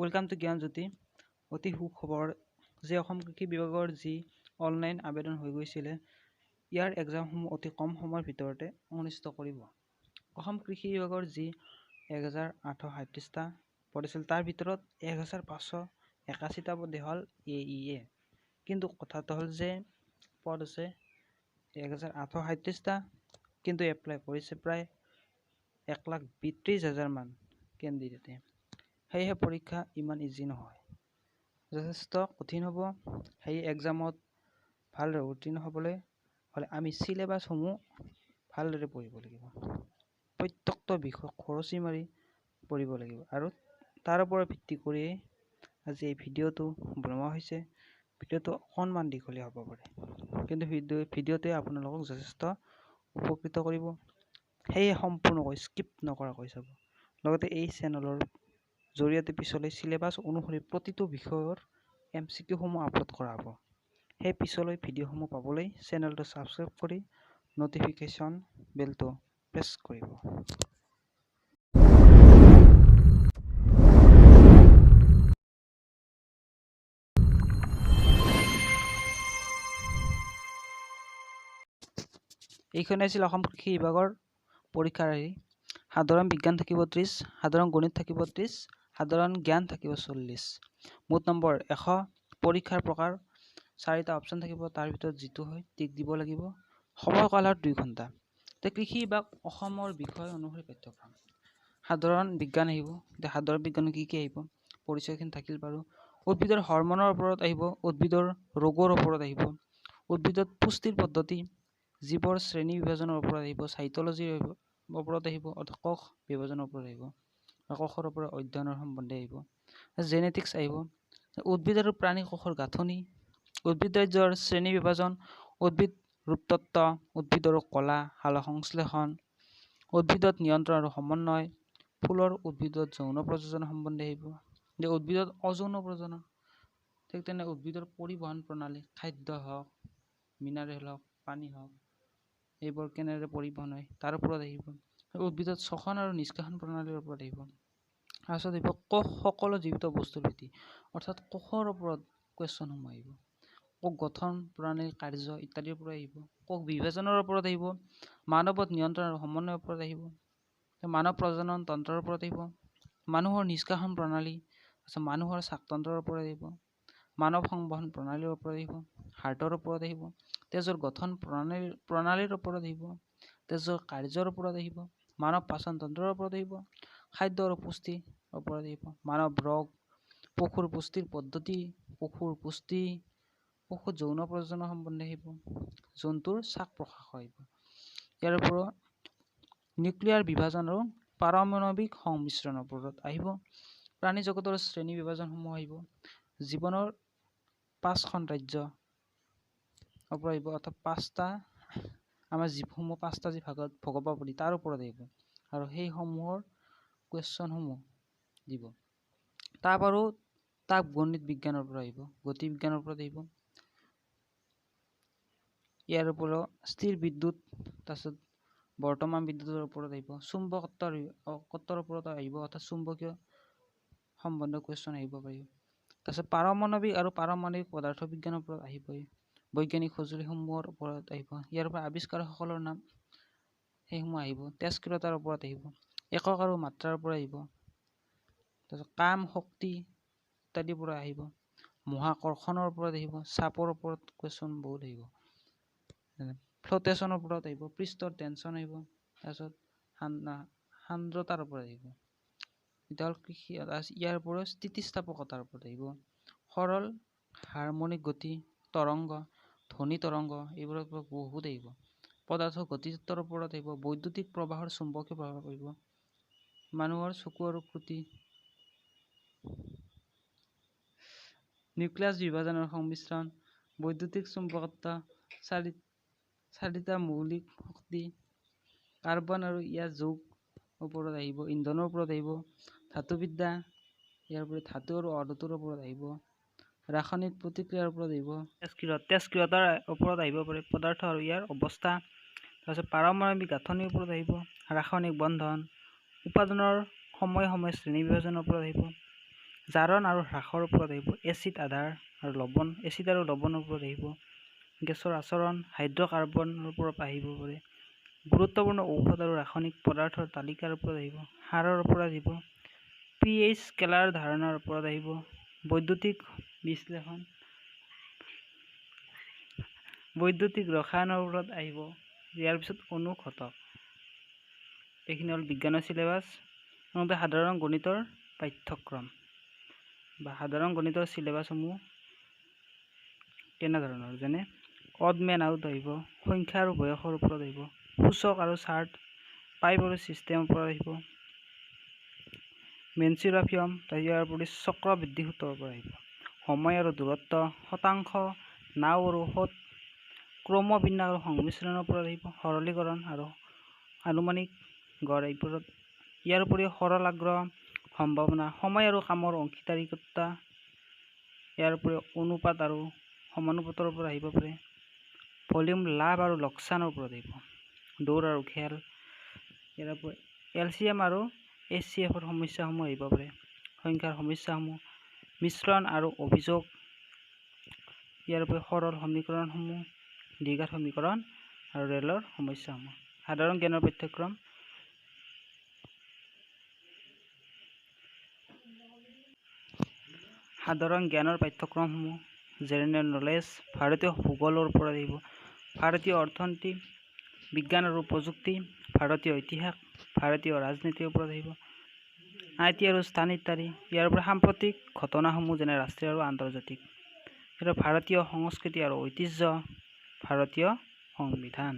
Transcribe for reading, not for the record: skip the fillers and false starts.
Welcome to Gyanjyoti. অতি সুখবৰ যে অসম কৃষি বিভাগৰ যি অনলাইন আবেদন হৈ গৈছিলে, ইয়াৰ এক্সামসমূহ অতি কম সময়ৰ ভিতৰতে অনুষ্ঠিত কৰিব। অসম কৃষি বিভাগৰ যি 1837টা পদ আছিল, তাৰ ভিতৰত 1581টা পদে হ'ল এ ই এ। কিন্তু কথাটো হ'ল যে পদ আছে 1837টা, কিন্তু এপ্লাই কৰিছে প্ৰায় 1,32,000মান কেণ্ডিডেটে। সেয়েহে পৰীক্ষা ইমান ইজি নহয়, যথেষ্ট কঠিন হ'ব। সেই এক্সামত ভালদৰে উত্তীৰ্ণ হ'বলৈ হ'লে আমি চিলেবাছসমূহ ভালদৰে পঢ়িব লাগিব, প্ৰত্যেকটো বিষয় খৰচি মাৰি পঢ়িব লাগিব। আৰু তাৰ ওপৰত ভিত্তি কৰিয়েই আজি এই ভিডিঅ'টো বনোৱা হৈছে। ভিডিঅ'টো অকণমান দীঘলীয়া হ'ব পাৰে, কিন্তু ভিডিঅ'টোৱে আপোনালোকক যথেষ্ট উপকৃত কৰিব। সেয়ে সম্পূৰ্ণকৈ স্কিপ নকৰাকৈ চাব। লগতে এই চেনেলৰ জৰিয়তে পিছলৈ চিলেবাছ অনুসৰি প্ৰতিটো বিষয়ৰ এম চি কিউসমূহ আপলোড কৰা হ'ব। সেই পিছলৈ ভিডিঅ'সমূহ পাবলৈ চেনেলটো ছাবস্ক্ৰাইব কৰি ন'টিফিকেশ্যন বেলটো প্ৰেছ কৰিব। এইখনে আছিল অসম কৃষি বিভাগৰ পৰীক্ষাৰ হেৰি। সাধাৰণ বিজ্ঞান থাকিব 30, সাধাৰণ গণিত থাকিব 30, সাধাৰণ জ্ঞান থাকিব 40। মুঠ নম্বৰ 100। পৰীক্ষাৰ প্ৰকাৰ চাৰিটা অপশ্যন থাকিব, তাৰ ভিতৰত যিটো হয় টিক দিব লাগিব। সময়কাল 2 ঘণ্টা। এতিয়া কৃষি বিভাগ অসমৰ বিষয় অনুসৰি পাঠ্যক্ৰম। সাধাৰণ বিজ্ঞান আহিব। এতিয়া সাধাৰণ বিজ্ঞান কি কি আহিব, পৰিচয়খিনি থাকিল বাৰু। উদ্ভিদৰ হৰমনৰ ওপৰত আহিব, উদ্ভিদৰ ৰোগৰ ওপৰত আহিব, উদ্ভিদত পুষ্টিৰ পদ্ধতি, জীৱৰ শ্ৰেণী বিভাজনৰ ওপৰত আহিব, চাইটলজিৰ ওপৰত আহিব, অৰ্থাৎ কোষ বিভাজনৰ ওপৰত আহিব, কোষৰ ওপৰত অধ্যয়নৰ সম্বন্ধে আহিব, জেনেটিক্স আহিব, উদ্ভিদ আৰু প্ৰাণী কোষৰ গাঁথনি, উদ্ভিদ ৰাজ্যৰ শ্ৰেণী বিভাজন, উদ্ভিদ ৰূপতত্ত্ব, উদ্ভিদৰ কলা, সালোক সংশ্লেষণ, উদ্ভিদত নিয়ন্ত্ৰণ আৰু সমন্বয়, ফুলৰ উদ্ভিদত যৌন প্ৰজনন সম্বন্ধে আহিব, উদ্ভিদত অযৌন প্ৰজনন, ঠিক তেনে উদ্ভিদৰ পৰিবহণ প্ৰণালী, খাদ্য হওক, মিনাৰেল হওক, পানী হওক, এইবোৰ কেনেদৰে পৰিবহণ হয় তাৰ ওপৰত আহিব, উদ্ভিদত শ্বসন আৰু নিষ্কাশন প্ৰণালীৰ ওপৰত আহিব। তাৰপিছত আহিব কোষ, সকলো জীৱিত বস্তুৰ ভেটি, অৰ্থাৎ কোষৰ ওপৰত কুৱেশ্যনসমূহ আহিব, কোষ গঠন, প্ৰণালীৰ কাৰ্য ইত্যাদিৰ পৰা আহিব, কোষ বিভাজনৰ ওপৰত আহিব, মানৱত নিয়ন্ত্ৰণ আৰু সমন্বয়ৰ ওপৰত আহিব, মানৱ প্ৰজনন তন্ত্ৰৰ ওপৰত আহিব, মানুহৰ নিষ্কাশন প্ৰণালী, তাৰপিছত মানুহৰ শ্বাসতন্ত্ৰৰ ওপৰত আহিব, মানৱ সংবহন প্ৰণালীৰ ওপৰত আহিব, হাৰ্টৰ ওপৰত আহিব, তেজৰ গঠন প্ৰণালীৰ ওপৰত আহিব, তেজৰ কাৰ্যৰ ওপৰত আহিব, মানৱ পাচন তন্ত্ৰৰ ওপৰত আহিব, খাদ্য আৰু পুষ্টিৰ ওপৰত আহিব, মানৱ ৰোগ, পশুৰ পুষ্টিৰ পদ্ধতি, পশুৰ পুষ্টি, পশুৰ যৌন প্ৰজনন সম্বন্ধে আহিব, জন্তুৰ শ্বাস প্ৰশ্বাস আহিব। ইয়াৰ ওপৰত নিউক্লিয়াৰ বিভাজন আৰু পাৰমাণৱিক সংমিশ্ৰণৰ ওপৰত আহিব, প্ৰাণী জগতৰ শ্ৰেণী বিভাজনসমূহ আহিব, জীৱনৰ 5খন ৰাজ্য ওপৰত আহিব, অৰ্থাৎ 5টা আমাৰ জীৱসমূহ 5টা যি ভাগত ভগাব পাৰি তাৰ ওপৰত আহিব আৰু সেইসমূহৰ কুৱেশ্যনসমূহ দিব। তাপ আৰু তাপ গণিত বিজ্ঞানৰ পৰা আহিব, গতি বিজ্ঞানৰ ওপৰত আহিব। ইয়াৰ ওপৰত স্থিৰ বিদ্যুৎ, তাৰপিছত বৰ্তমান বিদ্যুতৰ ওপৰত আহিব, চুম্বকত্বৰ ওপৰত আহিব, অৰ্থাৎ চুম্বকীয় সম্বন্ধ কুৱেশ্যন আহিব পাৰিব। তাৰপিছত পাৰমাণৱিক আৰু পাৰমাণৱিক পদাৰ্থ বিজ্ঞানৰ ওপৰত আহিবই, বৈজ্ঞানিক সঁজুলিসমূহৰ ওপৰত আহিব, ইয়াৰ পৰা আৱিষ্কাৰকসকলৰ নাম সেইসমূহ আহিব, তেজক্ৰিয়তাৰ ওপৰত আহিব, একক আৰু মাত্ৰাৰ ওপৰত আহিব, তাৰপিছত কাম, শক্তি ইত্যাদিৰ পৰা আহিব, মহাকৰ্ষণৰ ওপৰত আহিব, চাপৰ ওপৰত কুৱেশ্যন বহুত আহিব, ফ্ল'টেশ্যনৰ ওপৰত আহিব, পৃষ্ঠৰ টেনশ্যন আহিব, তাৰপিছত সান্দ্ৰতাৰ ওপৰত আহিব। এতিয়া হ'ল কৃষি, ইয়াৰ ওপৰত স্থিতিস্থাপকতাৰ ওপৰত আহিব, সৰল হাৰমনিক গতি, তৰংগ, ধ্বনি তৰংগ, এইবোৰৰ ওপৰত বহুত আহিব, পদাৰ্থ গতিতত্ত্বৰ ওপৰত আহিব, বৈদ্যুতিক প্ৰবাহৰ চুম্বকীয় প্ৰভাৱ আহিব, মানুহৰ চকু আৰু ক্ৰুটি, নিউক্লিয়াছ বিভাজনৰ সংমিশ্ৰণ, বৈদ্যুতিক চুম্বকত্ব, চাৰিটা মৌলিক শক্তি, কাৰ্বন আৰু ইয়াৰ যৌগ ওপৰত আহিব, ইন্ধনৰ ওপৰত আহিব, ধাতুবিদ্যা, ইয়াৰ উপৰি ধাতু আৰু অধাতুৰ ওপৰত আহিব, ৰাসায়নিক প্ৰতিক্ৰিয়াৰ ওপৰত আহিব, তেজক্ৰিয়তাৰ ওপৰত আহিব পাৰে, পদাৰ্থ আৰু ইয়াৰ অৱস্থা, তাৰপিছত পাৰমাণৱিক গাঁথনিৰ ওপৰত আহিব, ৰাসায়নিক বন্ধন, উপাদানৰ সময়ে সময়ে শ্ৰেণী বিভাজনৰ ওপৰত আহিব, জাৰণ আৰু হ্ৰাসৰ ওপৰত আহিব, এচিড আধাৰ আৰু লৱণ, এচিড আৰু লৱণৰ ওপৰত আহিব, গেছৰ আচৰণ, হাইড্ৰ'কাৰ্বনৰ ওপৰত আহিব পাৰে, গুৰুত্বপূৰ্ণ ঔষধ আৰু ৰাসায়নিক পদাৰ্থৰ তালিকাৰ ওপৰত আহিব, সাৰৰ ওপৰত আহিব, পি এইচ স্কেলাৰ ধাৰণাৰ ওপৰত আহিব, বৈদ্যুতিক বিশ্লেষণ, বৈদ্যুতিক ৰসায়নৰ ওপৰত আহিব। ইয়াৰ পিছত অনুঘটক। এইখিনি হ'ল বিজ্ঞানৰ চিলেবাছ। লগতে সাধাৰণ গণিতৰ পাঠ্যক্ৰম বা সাধাৰণ গণিতৰ চিলেবাছসমূহ কেনেধৰণৰ, যেনে অড মেন আউট আহিব, সংখ্যা আৰু বয়সৰ ওপৰত আহিব, সূচক আৰু চাৰ্ট, পাইপ আৰু ছিষ্টেমৰ ওপৰত আহিব, মেনচুৰাফিয়ম, ইয়াৰ উপৰি চক্ৰবৃদ্ধি সূত্ৰৰ ওপৰত আহিব, সময় আৰু দূৰত্ব, শতাংশ, নাও আৰু সোঁত, ক্ৰমবিন্যাস আৰু সংমিশ্ৰণৰ ওপৰত আহিব, সৰলীকৰণ আৰু আনুমানিক গড় এইবোৰত। ইয়াৰ উপৰিও সৰল আগ্ৰহ, সম্ভাৱনা, সময় আৰু কামৰ অংশীদাৰিত্ব, ইয়াৰ উপৰিও অনুপাত আৰু সমানুপাতৰ ওপৰত আহিব পাৰে, ভলিউম, লাভ আৰু লোকচানৰ ওপৰত আহিব, দৌৰ আৰু খেল, ইয়াৰ উপৰি এল চি এম আৰু এইচ চি এফৰ সমস্যাসমূহ আহিব পাৰে, সংখ্যাৰ সমস্যাসমূহ, মিশ্ৰণ আৰু অভিযোগ, ইয়াৰ উপৰি সৰল সমীকৰণসমূহ, দ্বিঘাত সমীকৰণ আৰু ৰেলৰ সমস্যাসমূহ। সাধাৰণ জ্ঞানৰ পাঠ্যক্ৰম। সাধাৰণ জ্ঞানৰ পাঠ্যক্ৰমসমূহ জেনেৰেল নলেজ, ভাৰতীয় ভূগোলৰ ওপৰত আহিব, ভাৰতীয় অৰ্থনীতি, বিজ্ঞান আৰু প্ৰযুক্তি, ভাৰতীয় ইতিহাস, ভাৰতীয় ৰাজনীতিৰ ওপৰত আহিব, I T আৰু স্থান ইত্যাদি। ইয়াৰ উপৰি সাম্প্ৰতিক ঘটনাসমূহ যেনে ৰাষ্ট্ৰীয় আৰু আন্তৰ্জাতিক, ভাৰতীয় সংস্কৃতি আৰু ঐতিহ্য, ভাৰতীয় সংবিধান।